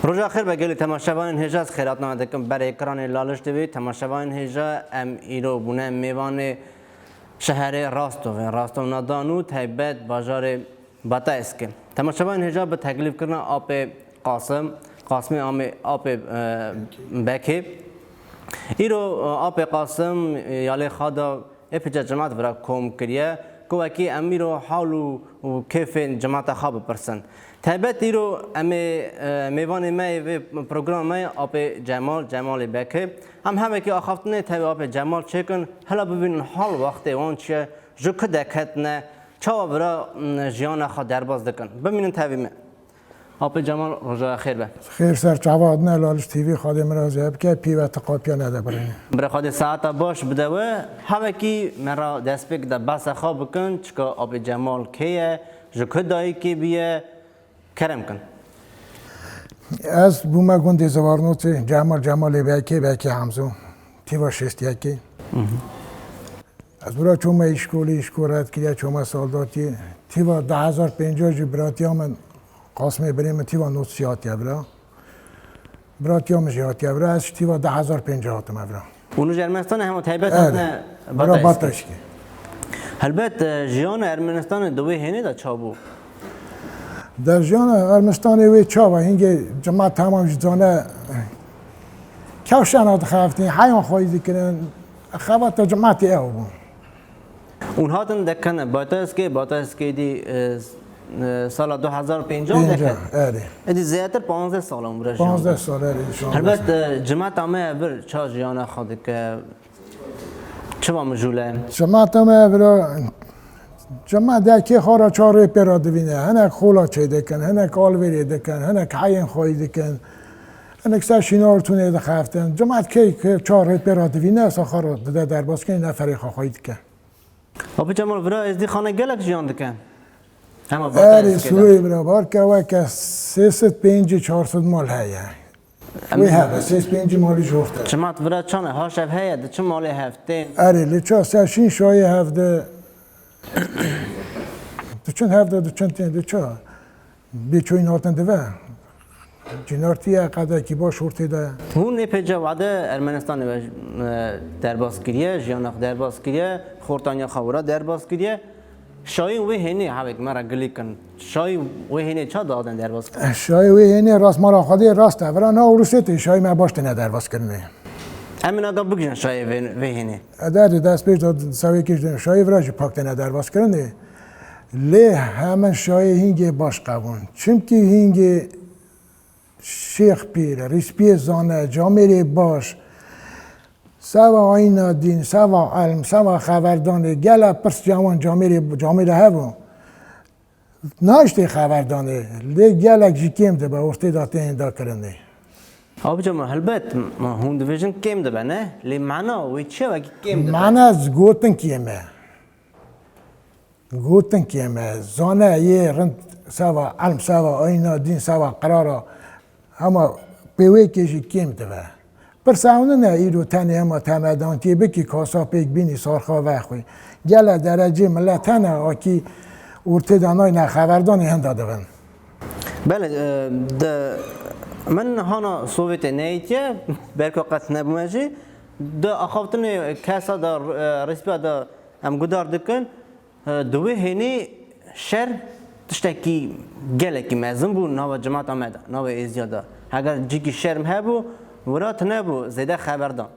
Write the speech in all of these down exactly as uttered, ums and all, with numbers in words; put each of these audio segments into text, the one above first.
Roja xêr be gelî temaşevanên hêja, ez xêratna dikim ber ekranê Laliş T V. Temaşevanên hêja, em îro bûne mêvanê şeherê Rostovê, Rostov na Dan û taybet bajarê Batayskê. Temaşevanên hêja, bi teklîfkirina apê Qasim, Qasimê amê apê, e, Bekê. Îro, e, apê Qasim, e, ya lê xwe da ê piçe cimat vira kom kiriye, ku wekî em îro hal û, û kêfên cimata xwe bipirsin. Taybet îro em ê, e, mêvanê me yê vê programê me apê Cemal, Cemalê Bekê. Em hevekî axaftinê tevî apê Cemal çêkin, hela bibînin hal wextê wan çi ye, ji ku deketine, çawa vira, m, jiyana xwe derbas dikin. Bimînin tevî me. Apê Cemal, roja xêr be. Xêr ser çava hatine, Laliş T V, Xwedê mirazê bike, pî ve ti qapiya nede birîne. Bira Xwedê saeta baş bide we. Hevekî me ra destpêk de behsa xwe bikin, çika apê Cemal kê ye, ji ku dayikê bûye, kerem kin. Ez bûme gundê Zivarnotê, Cemal, Cemalê Bekê, Bekê Hemzo. Tîva şêst yekê. Mhm. Ez bira çûme îşkolê, îşkol red kiriye, çûme saldatiyê. Tîva du hezar pêncî jî biratiya min, Qasimê birê min tîva not jî hatiye vira. Biratiya min jî hatiye vira, ez jî tîva du hezar pêncî hatime vira. Û ji Ermenistanê hema taybet Erê, hatine bira Batayskê. Batayskê. Helbet, e, jiyana Ermenistanê di wê hênê de çawa bû? De jiyana Ermenistanê wê çawa, hingê cimat temam ji zane kewşena dixeftîn, heyan xweyî dikirin, xebata cimatê ew bû. Hûn hatin dekene Batayskê, Batayskê dî, e, e, sala du hezar pêncî Pêncî, deket. Erê. Êdî zêdetir panzdeh sal in bira jiyan. Panzdeh sal, erê, şanzdeh sal. Helbet, e, cimata me vir ça jiyana xwe dike, çi va mijûl e? Cimata me vira, cima dekê xwe ra çar rê pê ra divîne. Hinek xola çê dikin, hinek alvêrê dikin, hinek heyên xweyî dikin. Hinek ser şînar tûnê dixeftin. Cimat key ke çar rê pê ra divîne, sa xwe ra dide derbas kirin, neferê xwe xweyî dike. Apê Cemal, vira Êzdîxanê gelek jiyan dike. Hema Erê, Batayskê de. Sûrê vira bar ke weke sê sed pêncî çar sed mal heye. Em Wê hebe, sê sed pêncî malî ji orte. Cimat vira çane, haşev heye, di çi malê hev tên? Erê, li ça ser şîn şayê hev de. Diçin hev de, diçin tên, di ça. Bê çoyîn hatin dive. Cînartiye qedekî baş ortê de. Hûn ê pêca wade Ermenistanê ve, e, derbas kiriye, jiyana xwe derbas kiriye, xortaniya xwe wira derbas kiriye. Şayîn wê hênê hevek me re gilî kin. Şayîn wê hênê ça dadin derbas kirin? Şayê wê hênê rast mala Xwedê rast e. Vira na Ûrusê tê şayê me baş têne derbas kirinê. Em ê naga bigihîjin şayê vê, vê hênê. Eder destpêş de sewê kiştin şayê vira jî pak têne derbas kirinê. Lê hemin şayê hîngê baş qebûn. Çimkî hîngê Şêx Pîr, Rîspiyê Zane, camêrê baş, seva ayna dîn, seva elm, seva xeverdanê, gela pirs ya wan camêrê, camêrê hebû. Nahiştê xeverdanê, lê gelek jî kêm dibe, ortê de tên dakirinê. Abi Cemal, helbet, ma hûn dibêjin kêm dibe, ne? Lê mana wê çi ye wekî kêm dibe? Mana gotin kêm e. Gotin kêm e, zane yê rind seva elm, seva ayna dîn, seva qirara, hema pê wê kê jî kêm dibe. Pirsa ew nine îro tenê hema temedantiyê bikî, kasa pêk bînî, sarxa vexwî. Gele derecê milet hene, akî ortê de nayne xeverdanê hinda dibin. Belê, e, di, min hana Sovyetê neyîtiye, belka qet nebûme jî, di axaftinê kesa de, e, rîspiya de em gudar dikin, Di wê hênê şer tiştekî gelekî mezin bû nava cimata me de, nava êziya de. Heger cîkî şerm hebû, wira tune bû, zêde xeber dan.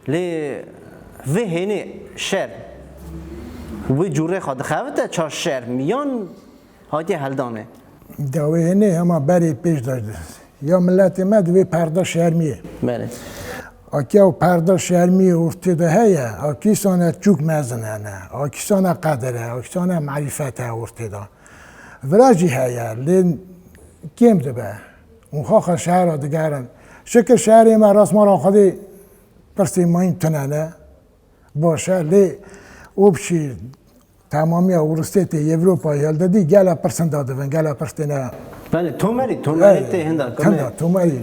Lê vê hênê şer wê cûrê xwe dixebite ça şerm yan hatiye heldanê? Di wê hênê hema berê pêş de ya miletê me di vê perda şermiyê. Belê. Akiya û perda şermiyê ortê de heye, akîsane çûk mezin hene, akîsane qedir e, akîsane marîfet e ortê de. Vira jî heye, lê kêm dibe. Û xaxa şehra digerin. Şikir şehrê me rasmara Xwedê pirsê mayîn tune ne. Baş e, lê opşî Temamiya Ûrusêtê, Ewropa, Hildidî gela pirsin dadivin, gela pirs têne. Belê, tomerî, tomerî Belê, tê hinda, hinda, tomerî.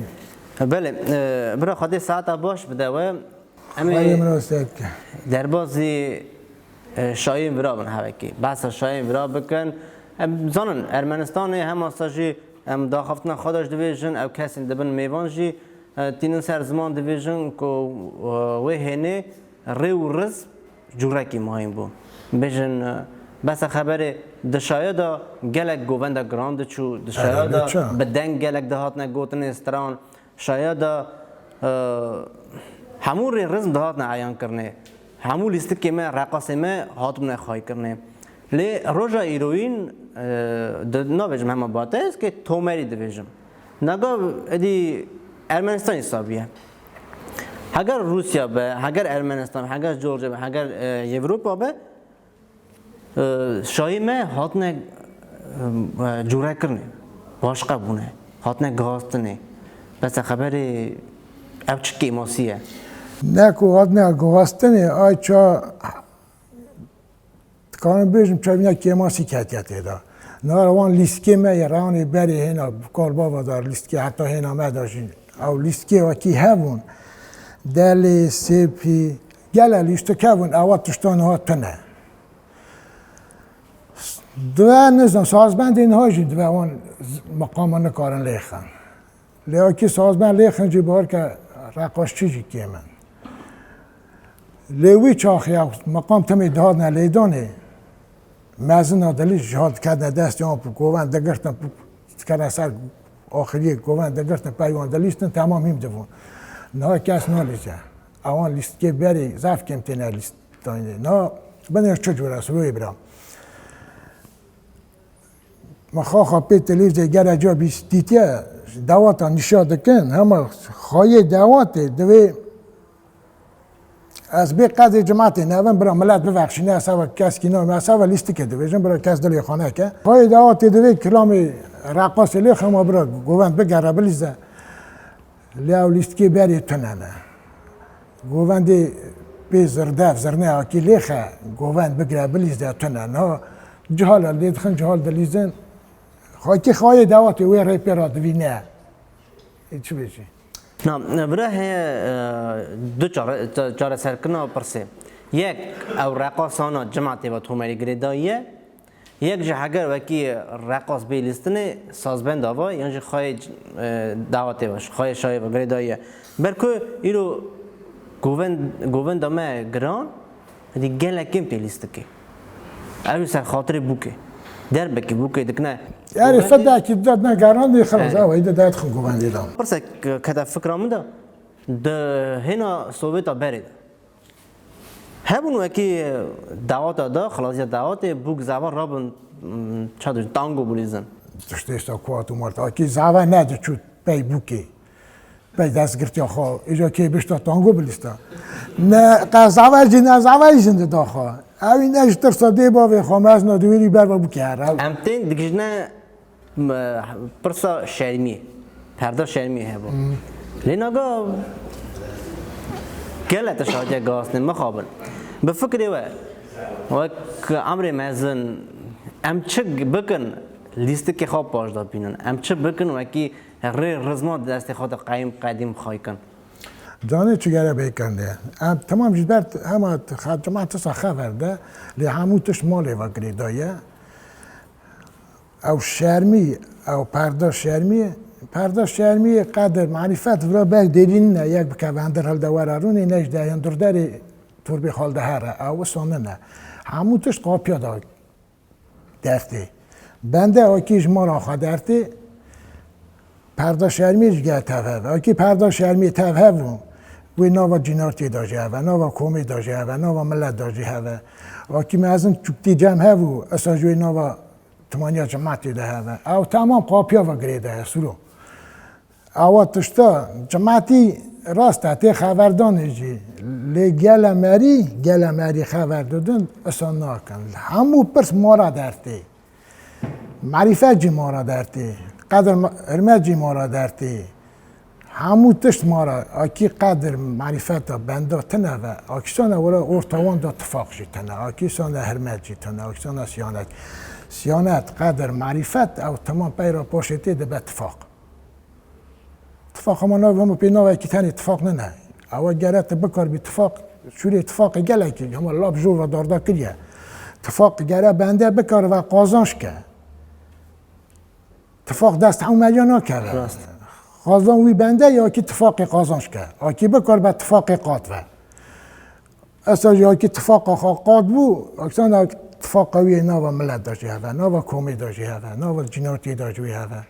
Belê, e, bira Xwedê saeta baş bide we. Em ê Xwedê min rast bike. Derbazî, e, şayên vira bin hevekî. Behsa şayên vira bikin. Em zanin, Ermenistanê hema sa jî Em daxaftina xwe de jî dibêjin, ew kesên dibin mêvan jî, e, tînin ser ziman dibêjin ku, e, wê hênê rê û riz cûrekî mayîn bû. Bêjin, e, bese xeberê di şaya de gelek govenda giran diçû, di şaya de bi deng gelek dihatine gotinê stran, şaya de, e, hemû rê rizm dihatine eyan kirinê. Hemû lîstikê me, reqasê me hatibûne xwaykirinê. Lê roja îroyîn, e, di, nabêjim hema bate, ez kê tomerî dibêjim. Naga êdî Ermenistanê sabiye. Heger Rûsya be, heger Ermenistan, heger Georgia be, heger, e, Ewropa be, e, şayê me hatine, e, cûrekirinê, başqe bûne, hatine gihastinê. Bese xeberê ev çi kêmasî ye? Ne ku hatine gihastinê, ay ça, dikarim bêjim, çavîna kêmasî ketiye tê de. Nara wan lîstikê me yê rewanê berê hêna karbava dar lîstikê heta hêna me de jî. Ew lîstikê wekî hebûn. Delê, sêpî, gele lîstik hebûn, ewa tiştan niha tune. Dibe nizam, sazbendê niha jî dibe wan z-, meqama nikarin lêxin. Lê wekî sazbend lêxin jî bawer ke reqaşçî jî kêm in. Lê wî çaxê ew meqam timê dihatine lêdanê, mezina dilî ji hat diketine destê wan, govend digirtin, diketine ser axiriyê, govend digirtin, pey wan dilîstin, temam hîm dibûn. Niha kes nalîze. Ewan lîstikê berê zaf kêm têne lîst-, Tanî. Na binêr çi cûr e, Siroyê bira? Me xaxa pê televîzyê gere ca bîst dîtiye, dawata nîşa dikin, hema xayê dawatê divê ez bê qedê cimatê nevin, bira milet bibexşîne, ez heva keskî name, ez heva lîstikê dibêjim, bira kes dilê xwe neke. Xayê dawatê divê kilamê reqasê lê xema bira govend bigere bilîze. Lê ew lîstikê berê tune ne. Govendê pê zirdev, zirneyakî lêxe, govend bigire bilîze tune. Niha cihal lê dixin, cihal dilîzin. Xakî xayê dawatê wê rê pê re divîne. Ê çi bêjî? Na, bira heye, e, du çare-, ça-, çareserkirina pirsê. Yek, ew reqasana cimatê ve tomerî girêdayî ye. Yek jî heger wekî reqas bê lîstinê sazbenda ve yan jî xayê, e, dawetê ve, xayê şayê ve girêdayî ye. Ber ku îro govend-, govenda me giran, êdî gelek kêm tê lîstikê. Ew jî ser xatirê bûkê. Derbekî bûkê dikine. Yani govendê fedakî de ne geran dê xelas, Evet. ew êdî derdixin govendê de. Pirsek kete fikra min de, di hêna Sovêta berê de. Hebûn wekî dawata da, xilasiya dawatê, bûk zava rabin, mm, ça dibêjin, tango bilîzin. Tiştê êsta kuat û martakî zava nediçû pey bûkê. Pey destgirtiya xwe, îca kê bişta tango bilîsta. Ne, qe zava jî, ne zava jî zindida xwe. Ewî ne ji tirsa dê bavê xwe mezna diwêrî berva bûkê here. Em tên digihîjine M-, pirsa şermî, perda şermî hebû. Hmm. Lê naga gele te şadiya gazne mixabin. Bi fikrê we, wek emrê mezin, em çi bikin lîstikê xwe paş de bînin? Em çi bikin wekî rê rizma di destê xwe de qeyim qedîm xaykin? Canê çi gere bêkin de. Em temam ji ber hema xecima tisa xever de, lê hemû tişt malê ve girêdaye. Ew şermî, ew perda şermî, perda şermî qedir marîfet vira ber derîn ne, yek bikeve hindir hilde were rûnê, ne ji de hindir derê turbê xal de here, ew wisa nine. Hemû tişt qapiya da dertê. Bende akî ji mala xwe dertê, perda şermî ji gel tev heve. Akî perda şermî tev hev û wê nava cînartê da jî heve, nava komê da jî heve, nava milet da jî heve. Akî mezin çûktî cem hev û esa ji wê nava Timaniya cimatê de hebe. Ew temam qapiya ve girê de ye, Suro. Ewa tişta cimatî rast e, tê xeverdanê jî. Lê gele merî, gele merî xever didin, isa nakin. Hemû pirs mara dertê. Marîfet jî mara dertê. Qedir ma-, hirmet jî mara dertê. Hemû tişt mara, akî qedir marîfeta benda tine ve, akî sane were orta wan da tifaq jî tine, akî sane hirmet jî tine, akî sane siyanet. Siyanet, qedir, marîfet, ew temam peyra paşê tê dibe tifaq. Tifaq hema nav, hema pê navekî tenê tifaq nine. Ew gere tu bikar bî tifaq, şûrê tifaqê gelekî, hema lap jor ve darda kiriye. Tifaq gere bende bikar ve qazanç ke. Tifaq dest hewmeriya nakeve. Rast. Xwazan wî bende ya kî tifaqê qazanç ke. A kî bikar be tifaqê qat ve. Esa ya kî tifaqa xwe qat bû, aksana tifaqa wî yê nava milet de jî heve, nava komê de jî heve, nava cinatiyê de jî wî heve.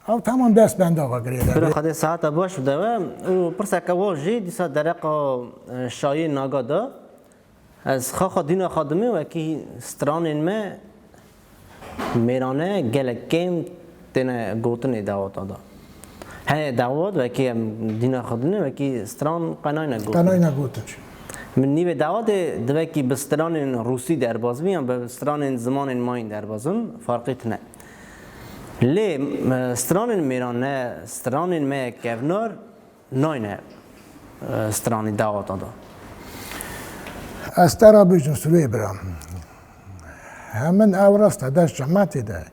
Ew temam dest benda ve girê de. Bira Xwedê saeta baş bide we û pirseke wa jî dîsa dereqa, e, şayê naga da. Ez xaxa dîna xwe dimê wekî stranên me mêrane gelek kêm têne gotinê dawata da. Heye dawat wekî em dîna xwe dinê wekî stran qenayne gotin. Qenayne gotin. Min nîvê dawatê divekî bi stranên rûsî derbaz bin yan bi stranên zimanên mayîn derbaz bin, farqî tine. Lê, e, stranên mêrane, stranên me kevnar, nayne, e, stranî dawata da. Ez te re bêjim Sûrê bira. Hemin ew rast e, dest cimetê de.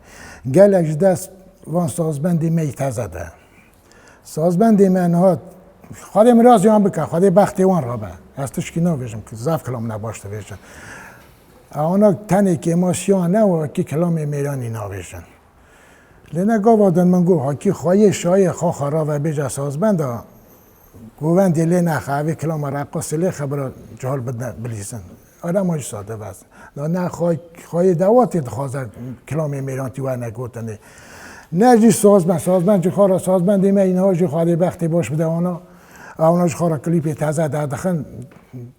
Gelek ji dest van sazbendê me yî teze de. Sazbendê me niha, Xwedê miraziyan bike, Xwedê bextê wan rabe. Ez tişkî nabêjim, zaf kilam ne baş dibêjin. Ewana tenê kêmasiyan ne, wekî kilamê mêranî nabêjin. Lê ne gava din min got, hakî xweyê şayê xaxa rave bêje sazbenda, govendê lê nexe, evê kilama reqasê lê xebira cihal bidne bilîzin. Arema jî sade bes. Da ne xway-, xwayê dawatê dixwaze kilamê mêrantî werne gotinê. Ne jî sazbend, sazbend ji xwe re sazbendê me yî niha jî Xwedê bextê baş bide wana. Ewna ji xwe re klîpê teze derdixin,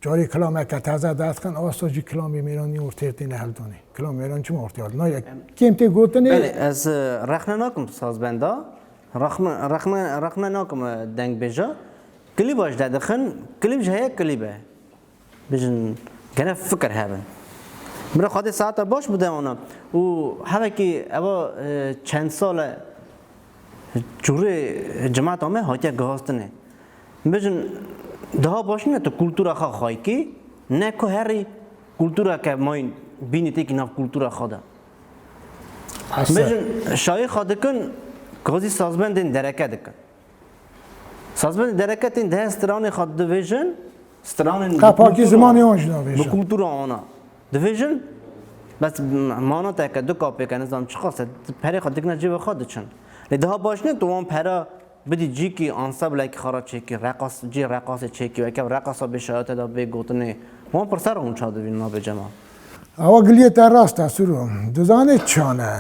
carê kilameke teze derdixin, asta jî kilamê mêranî ortê têne heldonê. Kilam mêran çima ortaya dina? Yek kêm tê gotinê. Belê, ez, e, rexne nakim sazbenda. Rexme, rexme, rexne nakim, e, dengbêja. Klîba ji de dixin, klîb ji heye klîb e. Bijin, gene fikir hebin. Mira Xwedê saeta baş bide ona. Û hevekî eva, e, çend sal e, cûrê cemata me hatiye guhastinê. Bijin, daha baş nîne tu kultura xwe xaykî, ne ku herî kultureke mayîn bînî têkî nav kultura xwe de. Hesen. Bijin, şayê xwe dikin, gazî sazbendên dereke dikin. Sazbendên dereke tên dihê stranê xwe dibêjin, stranên bi Qepakî kultura, zimanê wan jî navêjin. Bi kultura wana. Dibêjin, bes mana te ke, du kapê ke, nizam çiqas e, perê xwe dikine cêbê xwe diçin. Lê daha baş nîne tu wan pera bidî cîkî ansablekî xwe re çêkî, reqas, cî reqasê çêkî, weke reqasa bê şayete de bê gotinê. Wan pirser hûn ça dibînin nabê cema. Ewa giliyê te rast e, Suro. Dizanê çan e.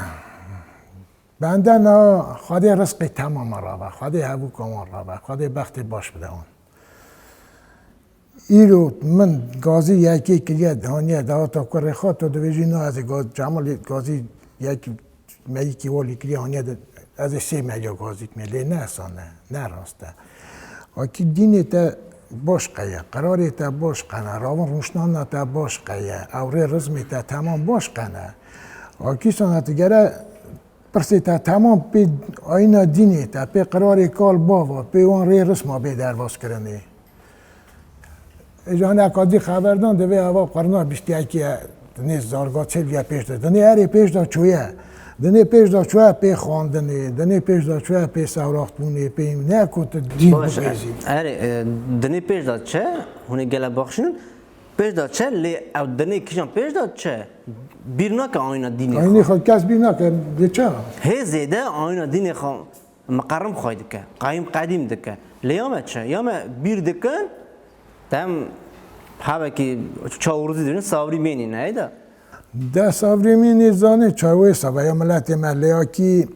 Bende na Xwedê rizqê temama rabe, Xwedê hevûka wan rabe, Xwedê bextê baş bide wan. Îro min gazî yekê kiriye, haniye daweta kurê xwe, tu dibêjî na ez ê gaz-, Cemalê gazî yek meyikî walî kiriye, haniye de, ez ê sê meriya gazî kimê, lê ne esan e, ne rast e. Akî dînê te baş qeye, qirarê te baş qene, ravin rûniştana te baş qeye, ewrê rizmê te temam baş qene. Akî sana tu gere Pirsê te temam pê ayîna dînê te, pê qirarê kal bava, pê wan rê risma bê derbazkirinê. Ê ji hineka dî xeberdan divê eva qurna bîst yekê ye, dinê zarga çêl ye pêş de. Dinê erê pêş de çûye. Dinê pêş de çûye pê xwendinê. Dinê pêş de çûye pê sewraxtbûnê, pê ne ku tu dîn Baş, bibêzî. Erê, e, dinê pêş de çi? Hûn ê gele baxşînin. Pêş de çi? Lê ew dinê kîjan pêş de çi? Bîr nake ayna dînê Ayînê xwe. Xwe kes bîr nake, lê çi? Hê zêde ayna dînê xwe miqerim xwe dike, qayîm qedîm dike. Lê ya me çi? Ya me bîr dikin, dem hevekî çawrûzî dibin, savrî mênî neyê de. De savrî mênî zanê çawê sebe ya miletê me lê ya kî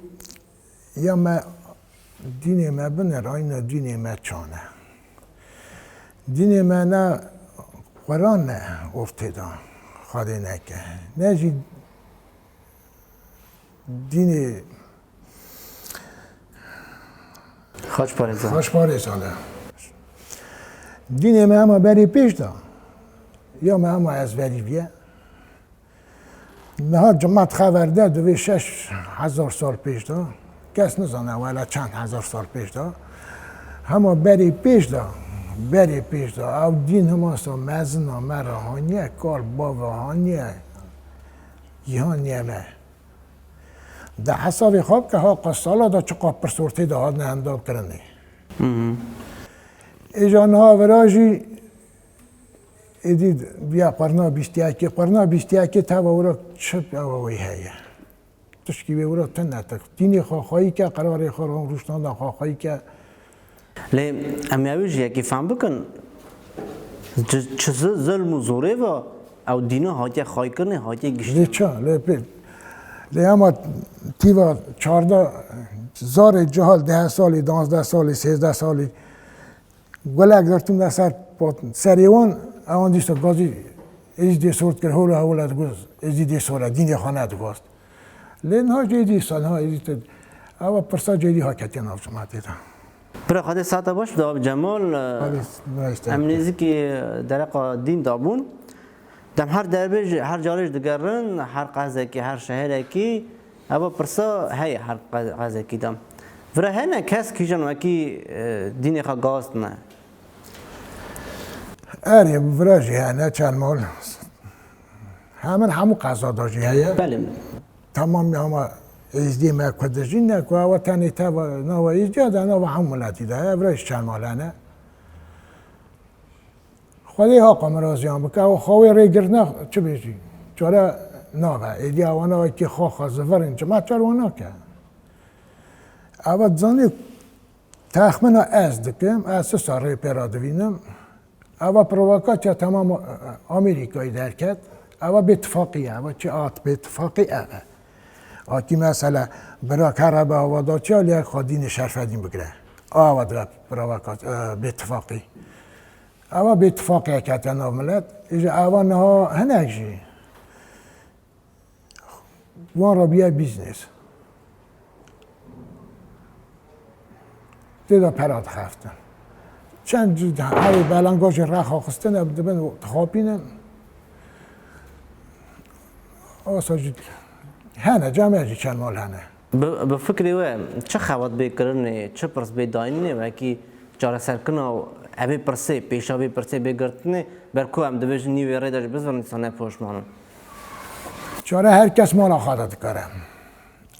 Ya me dînê me binir, ayna dînê me çan e. Dînê me ne Quran e, ortê de Xwedê neke. Ne jî dînê Xaç parêzan. Xaç parêzan e. Dînê me hema berê pêş de. Ya me hema ezberî viye. Niha cimat xever de divê şeş hezar sal pêş de, kes nizane wele çend hezar sal pêş de, hema berê pêş de, berê pêş de, ew dîn himasa mezina me re haniye, kal bava haniye, cîhaniyê me. De hesabê xwe bike, ha qas sala de çiqas pirs ortê de hatine endam kirinê. Hı hı. Îja niha vira jî Êdî ya qurna bîst yekê, qurna bîst yekê teva wira çi ewa wê heye? Tişkî wê wira tune te. Dînê xwe xweyî ke, qerarê xwe ran rûştanda xwe xweyî ke. Lê em ê wî jî yekî fehm bikin, çi, çi zi-, zilm û zorê ve ew dîna hatiye xweykirinê, hatiye Lê giştin. Ça, lê pê. Lê hema tîva çardeh zarê cihal deh salî, danzdeh salî, sêzdeh salî gulek girtî me ser pot-, serê wan, ewan dîsa gazî êzî dê sor dikir, hewle hewle digot, êzî dê sor e, dînê xwe nediguhast. Lê niha jê dîsa, niha êzî te, ewa pirsa cêdî ha ketiye nav cimatê de. Bira Xwedê saeta baş bide, abi Cemal. Xwedê, bira işte. Em nêzîkî dereqa dîn de bûn. Dem her derbê jî, her carê jî digerin, her qezekî, her şehirekî, eva pirsa heye her qe-, qezekî de. Vira hene kes kîjan wekî, e, dînê xwe gaztine? Erê, vira jî hene, çend mal. Hemin hemû qeza de jî heye. Belê. Tamam ya, ama êzdî me ku dijî ne ku ewa tenê teva nava êzdiya de, nava hemû miletî de heye, vira jî çend mal hene. Xwedê haqa min raziyan bike, ew xwe wê rê girtine çi bêjî? Çare nabe. Êdî ewana wekî xwe xwe zivirin, çima çar wan nake? Eva dizanî texmina ez dikim, ez sisa rê pê re divînim. Eva provokasya temam Amerîkayê derket. Eva bêtifaqî ye, eva çi at bêtifaqî ev e. Akî mesela bira kere be ava da çi aliyek xwe dînê Şerfedîn bigire. Ava dibe provokas-, e, bêtifaqî. Ewa bêtifaqiyek hate nav milet. Îja ewa niha hinek jî wan re bûye bîznes. Tê de pera dixeftin. Çend cî herê belengajê rexa xistine dibin û dixapînin. Asa jî hene, camiye jî çend mal hene. Bi, bi fikrê we çi xebat bê kirinê, çi pirs bê dayînê, wekî çareserkirina evê pirsê, pêşa vê pirsê bê girtinê, ber ku em dibêjin nî wê rê de jî bizivin, dîsa ne poşman in? Çare her kes mala xwe de dikare.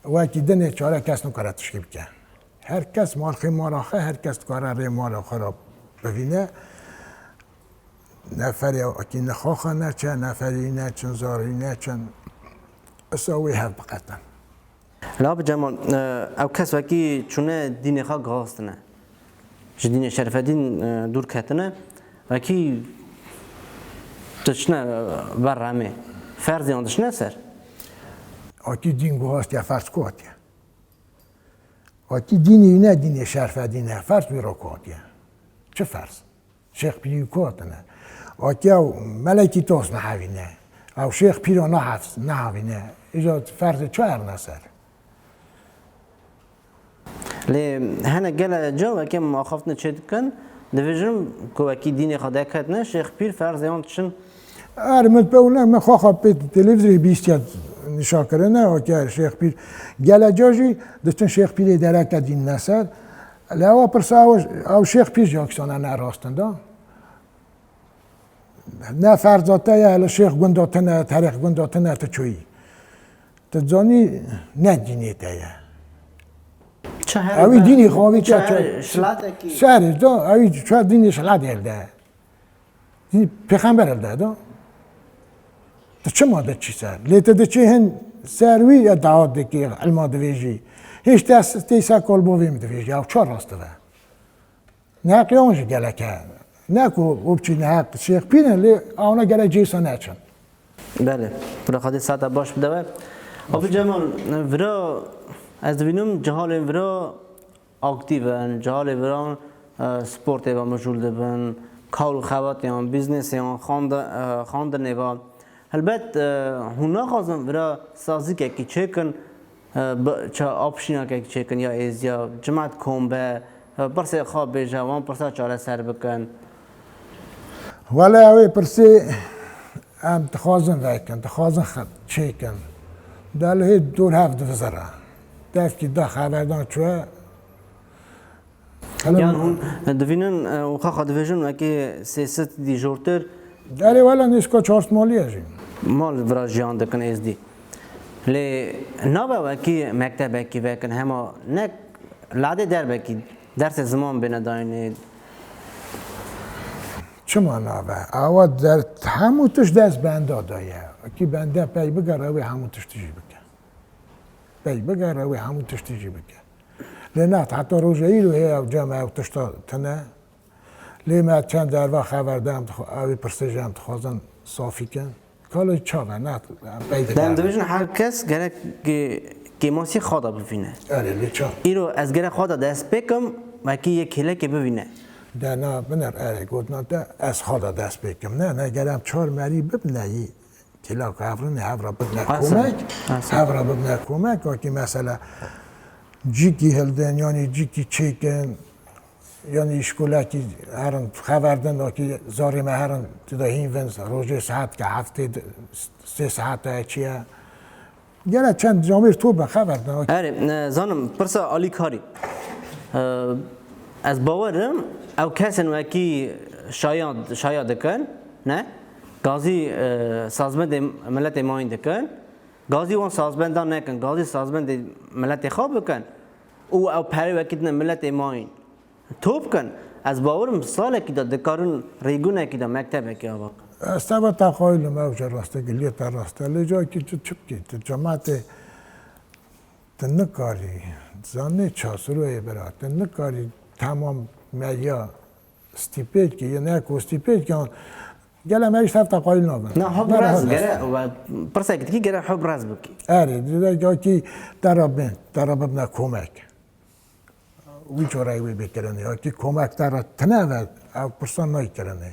Wekî dinê çare kes nikare tişkî bike. Her kes malxê mala xwe, her kes dikare rê mala xwe re bivîne. Neferê akî nixaxa neçe, neferî neçin, zarî neçin. Isa wê hev biqetin. La bi Cemal, e, ew kes wekî çûne dînê xwe gihastine. Ji dînê Şerfedîn, e, dûr ketine. Wekî diçine, e, ber remê. Ferziyan diçine ser. Akî dîn guhastiye, ferz ku hatiye? Akî dînê wî ne dînê Şerfedîn e, ferz wî re ku hatiye? Çi ferz? Şêx Pîrî ku hatine? Akî ew melekî tos nehevîne. Ew Şêx Pîro nehef-, nehevîne. Îca ferzê çi erne ser? Lê hene gele ca wekî em axaftinê çê dikin, dibêjin ku wekî dînê xwe deketine, Şêx Pîr ferzê wan diçin. Er min pê wina, min xwe xwe pê televîzyonê bîstiye nîşa kirine, wekî Şêx Pîr. Gele ca jî diçin Şêx Pîrê dereke dînine ser. Lê ewa pirsa ew, ew Şêx Pîr jî akî sana ne rast in da. Ne ferza te ye, li Şêx gunda tine, terêx gunda tine, tu çûyî. Tu zanî ne dînê te ye. Çi her Ewî be, dînê xwe avî çi çi, her çi, şilatekî. Serê da, ewî çi dînê şilat el de. Dînê pêxember el de da. Tu çima diçî ser? Lê tu diçî hin ser wî ya dawa dikî, ilma divêjî. Hêj te s-, tê ser kol bo vê min divêjî, ew çar rast dibe. Neheqê wan jî gelek e. Ne ku û biçî neheq Şêx Pîr in, lê ewna gelek cêsa neçin. Belê. Bira Xwedê saeta baş bide we. Abi Cemal, vira ez dibînim cihalên vira aktîf in, cihalê vira, e, sportê ve mijûl dibin, kar û xebatê wan, bîznesê wan, xande-, e, xandinê ve. Helbet, e, hûn naxwazin vira sazîkekî çêkin, e, bi, ça-, apşînakekî çêkin ya êziya, cimat kom be, e, pirsê xwe bêje, wan pirsa çareser bikin. Wele ew ê pirsê em dixwazin vekin, dixwazin xe-, çêkin. De li hê dor hev divizire. Devkî da xeberdan çûye, Yan hûn divînin, e, û xwe xwe dibêjin wekî sê sed dî jortir. Erê wele nêzîka çar sed malî ye jî. Mal vira jiyan dikin êzdî. Lê nabe wekî mektebekî vekin hema ne ladê derbekî dersê ziman bêne dayînê. Çima nabe? Awa der-, hemû tişt dest benda de ye. Wekî bende pey bigere wê hemû tişt jî bike. pey bigere, wê hemû tiştî jî bike. Lê ne, heta roja îro heye ew cem ew tişta tune. Lê me çend derva xeber de em dixwe-, ew ê pirsê jî em dixwazin safî kin. Kalo çav e, ne, em pey Dem dibêjin her kes gerek kê-, kêmasî xwe de bivîne. Erê, lê çav? Îro ez gerek xwe de dest pê kim, wekî yek kêlekê bivîne. De na, biner, erê, gotina te, ez xwe de dest pê kim. Ne, ne, gerek em çar merî bibine yî. Kêlak hevrin, hevra bibine Hasan, komek, Hasan. Hevra bibine komek, wekî mesela cîkî hildin, yanî cîkî çêkin, yanî îşkolekî herin xeber din, wekî zarê me herin, tu de hîn vin, rojê saet ke heftê di-, sê saet e çi ye. Gele çend camêr top be xeber din, wekî. Erê, e, zanim, pirsa alîkarî. E, ez bawerim, ew kesin wekî şaya, şaya dikin, ne? Gazî, e, sazmendê miletê mayîn dikin. Gazî wan sazbendan nekin, gazî sazbendê miletê xwe bikin. Û ew perê wekî dine miletê mayîn. Top kin, ez bawerim salekî de dikarin rêgunekî de mektebekî ava kin. Ez teva te xwayîlim, ew jî rast e, giliyê te rast e. Lê cayekî tu çi bikî? Tu cemaetê, tu nikarî, zanî ça, Siroyê bira, tu nikarî temam medya stîpêt kî, yê ne ku stîpêt kî, gele me îşte hevta qayîl nabin. Na, hub Gele rez, hub gere, rez. we, pirsekî dikî gere hub rez bikî. Erê, dide cayekî te re bin, te re bibine komek. Wî corayî wê bê kirinê. Ya kî komek te re tine ve, ew pirsan nayê kirinê.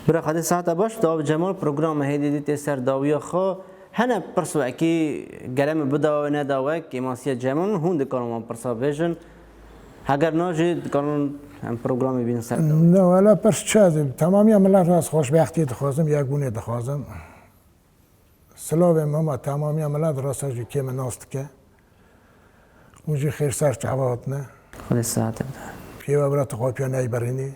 Bira Xwedê saeta baş bide, Abi Cemal, programa hêdî dî tê ser dawiya xwe. Hene pirs wekî gere min bida we neda we, kêmasiya Cemal, hûn dikarin wan pirsa bêjin. Heger na jî dikarin em programê bînin ser dawiya. Ne, wela pirs çi ez ê, temamiya milet re ez xweşbextiyê dixwazim, yekbûnê dixwazim. Silavê min hema temamiya milet rasa jî kê min nas dike. Hûn jî xêr ser çava hatine. Xwedê sihetê bide. Piyê we bira tu xwe piya neyberînî.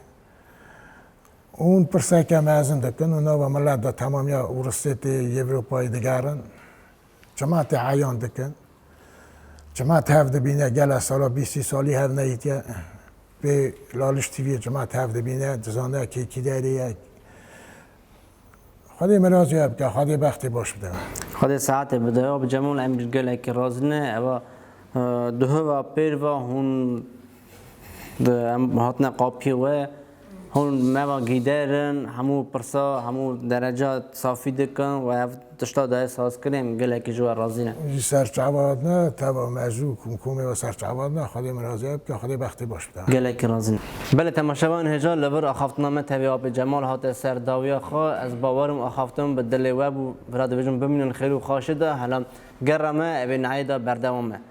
Hûn pirseke mezin dikin û nava milet de temamiya Ewrosê tê Ewropayê digerin. Cemaetê eyan dikin. Cemaet hev dibîne gele sala bîst salî hev neyîtiye. Pê Laliş T V'yê cemaet hev dibîne, dizane kê kî derê ye. Xwedê mirazî bike, Xwedê bextê baş bide. Xwedê saetê bide. Abi Cemal, em gelekî razî ne. Eva, e, duhova pêr ve hûn di, em hatine qapiyê we. Hûn meva gîder in, hemû pirsa, hemû dereca safî dikin û ev tişta dayê sazkirin, em gelekî ji we razî ne. Ji ser çava hatine, teva me zû, komkomê we ser çava hatine, Xwedê mirazî bike, Xwedê bextê baş bide. Gelekî razî ne. Belê temaşevan hêja, li vir axaftina me tevî Apê Cemal hate ser dawiya xwe. Ez bawerim axaftin bi dilê we bû. Vira dibêjim bimînin xêr û xaşê de, hela gera me evê nehê de berdewam e.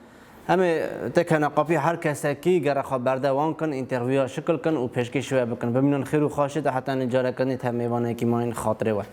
Em ê têkevine qapî her kesekî gere xwe berdewam kin, întervîya şikil kin û pêşkêşî we bikin. Bimînin xêr û xaşê de heta nî careke nî tev mêvanekî mayîn xatirê we.